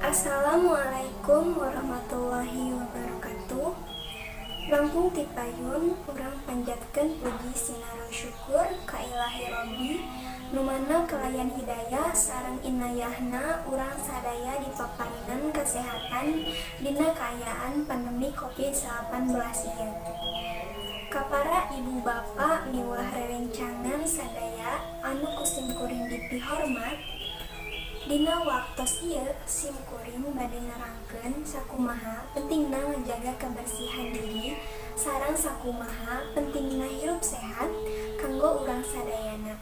Assalamualaikum warahmatullahi wabarakatuh. Langkung ti payun urang panjatkeun puji sinareng syukur ka Ilahi Robbi, nu mana kalayan hidayah sareng inayahna urang sadaya dipaparinan kasehatan dina kaayaan pandemi Covid-19 ieu. Ka para ibu bapa miwah rerencangan sadaya anu ku simkuring dipihormat, dina waktos ieu simkuring bade nerangkeun sakumaha pentingna ngajaga kebersihan diri sareng sakumaha pentingna hirup sehat kanggo urang sadayana.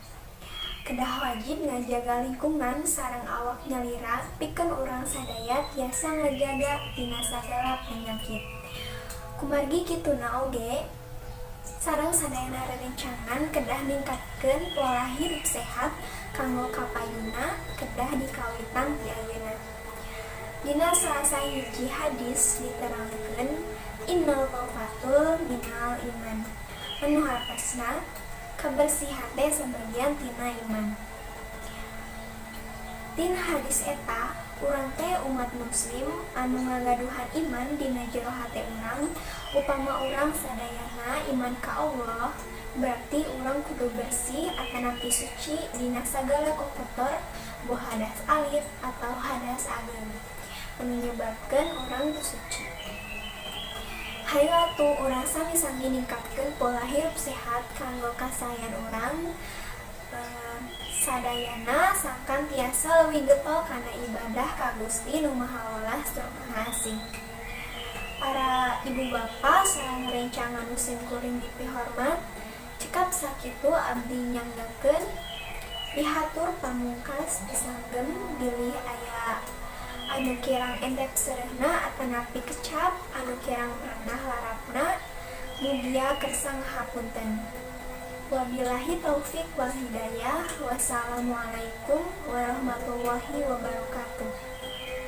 Kedah wajib ngajaga lingkungan sareng awak nyalira pikeun urang sadaya tiasa ngajaga tina sagala penyakit. Kumargi kituna oge, sareng sadayana rerencangan kedah ningkatkeun pola hirup sehat kanggo kapayunna kedah dikawitan ti ayeuna. Dina salah sahiji hadis diterangkeun innadzafatul minal iman, anu hartosna kabersihan teh sabagian tina iman. Tina hadis eta, urang teh umat muslim anu ngagaduhan iman dina jero hate urang. Upama urang sadayana iman ka Allah, berarti urang kudu bersih atanapi suci dina sagala kokotor, boh hadas alit atau hadas ageung anu nyebabkeun urang teu suci. Hayu atuh urang sami-sami ningkatkeun pola hirup sehat kanggo kasaean urang sadayana, sangkan tiasa leuwih getol kana ibadah ka Gusti Nu Maha Welas tur Maha Asih. Para ibu bapa sareng rerencangan nu simkuring dipihormat, cekap sakitu abdi nyanggakeun. Pihatur pamungkas disanggem bilih aya anu kirang endep seureuhna atanapi kecap anu kirang pernah larapna, mugia kersa ngahapunten. Wabillahi taufik wal hidayah. Wassalamualaikum warahmatullahi wabarakatuh.